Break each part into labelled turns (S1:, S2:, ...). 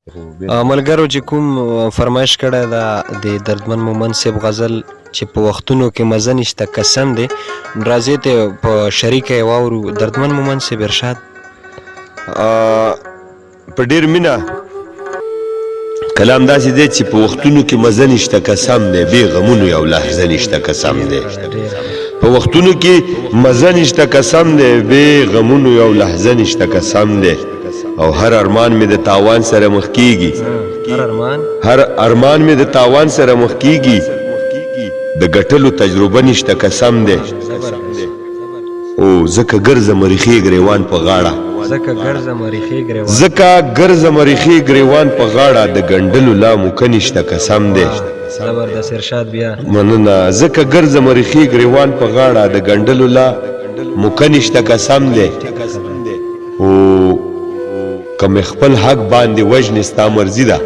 S1: ملګرو چې کوم فرمایش کړی دا د دردمن مومند صاحب غزل چې په وختونو کې مزه نشته قسم دی، راځئ ته په شریکه یې واورو. دردمن مومند صاحب ارشاد.
S2: په ډیر مینه کلام داسې دی چې په وختونو کې مزه نشته قسم دی، بې غمونو یو لحظه نشته قسم دی. په وختونو کې مزه نشته قسم دی، بې غمونو یو لحظه نشته قسم دی. او هر ارمان مې د تاوان سره مخ کیږي، هر ارمان مې د تاوان سره مخ کیږي، د ګټلو تجربه نشته قسم دی. او ځکه ګرځم ریښې ګریوان په غاړه، ځکه ګرځم ریښې ګریوان په غاړه، د ګنډلو لا موکه نشته قسم دی.
S1: زبردست ارشاد بیا.
S2: مننه. ځکه ګرځم ریښې ګریوان په غاړه، د ګنډلو لا موکه نشته قسم دی. او که مې خپل حق باندې وژنې ستا مرضي ده،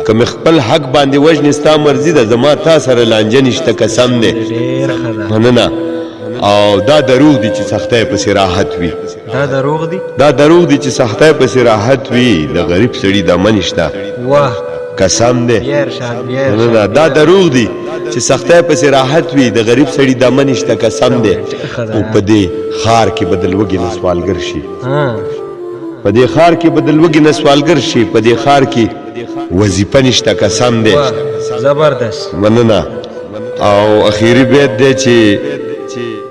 S2: که مې خپل حق باندې وژنې ستا مرضي ده، زما تا سره لانجه نشته قسم دی. مننه. او دا دروغ دي چې سختۍ پسې راحت وي،
S1: دا دروغ دي،
S2: دا دروغ دي چې سختۍ پسې راحت وي، د غریب سړي دمه نشته قسم دی. مننه. دا دروغ دي چې سختۍ پسې راحت وي، د غریب سړي دمه نشته قسم دی. او په دې ښار کې به د لوږې نه سوالګر شي، په دې ښار کې به د لوږې نه سوالګر شي، په دې ښار کې وظیفه نشته قسم دی.
S1: زبردست.
S2: مننه. او اخیری بیت دی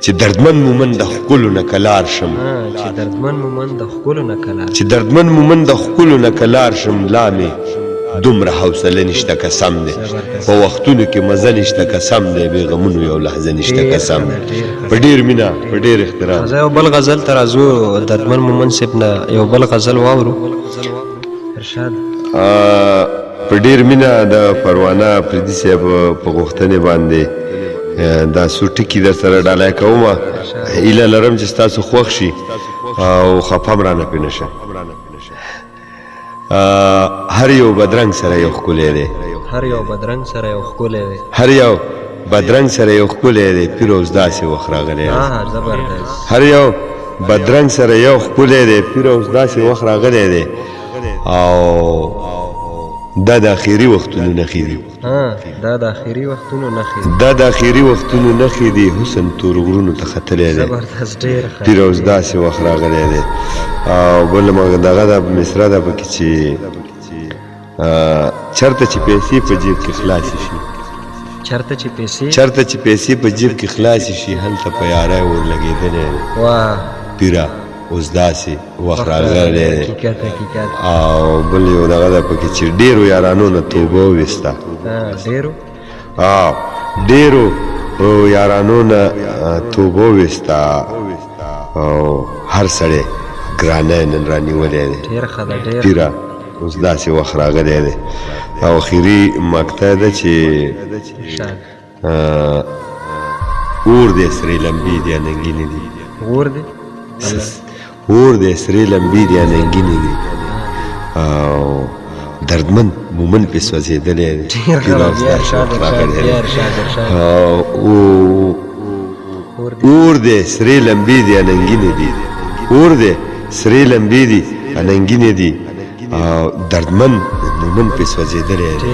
S2: چې دردمن مومن د ښکلو نه کلار شم،
S1: چې دردمن مومن د ښکلو نه کلار،
S2: چې دردمن مومن د ښکلو نه کلار شم، لا مې دومره حوصله نشته قسم دی. په وختونو کې مزه نشته قسم دی، بې غمونو یو لحظه نشته قسم دی. په ډیر مینه، په ډیر احترام.
S1: زه یو بل غزل ته راځو، دردمن مومند صاحب نه یو بل غزل واورو. ارشاد.
S2: په ډیر مینه د پروانه پریدي صاحب په غوښتنې باندې دا څو ټکي در سره ډالۍ کوم، هیله لرم چې ستاسو خوښ شي او خفه هم رانه پرې نه شه. هر یو بدرنګ سره یو ښکلی دی،
S1: هر یو بدرنګ سره یو ښکلی دی،
S2: هر یو بدرنګ سره یو ښکلی دی، پیر اوس داسې وخت راغلی دی. هر یو بدرنګ سره یو ښکلی دی، پیر اوس داسې وخت راغلی دی. او دا د اخیري وختونو نښې دي،
S1: دا د اخیري وختونو نښې دي،
S2: دا د اخیري وختونو نښې دي، حسن تور غرونو ته ختلی دی، پیر اوس داسې وخت راغلی دی. او بل دغه د مصره ده پکې چې چرته چې پیسې په جیب کې خلاصې شي،
S1: چرته چې پیسې،
S2: چرته چې پیسې په جیب کې خلاصې شي، هلته په یارۍ اور لګېدلی دی. پیره اوس داسې وخت راغلی دی. او بل یو دغه ده پکې چې ډېرو یارانو نه توبه وویسته، ډېرو یارانو نه توبه وویسته، او هر سړی ګرانی نن رانیولی دی. پیره اوس داسې وخت راغلی دی. او اخري مقطع ده چې اور دی سرې لمبې دي اننګینې دي،
S1: اور دی،
S2: اور دی سرې لمبې دي اننګینې دي، او دردمن مومن پې سوځېدلی دی. اور دی سرې لمبې دي اننګینې دي، اور دی سرې لمبې دي اننګینې دي، او دردمن مومن پې سوځېدلی دی.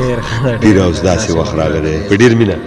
S2: پیر اوس داسې وخت راغلی. په ډېر مینه.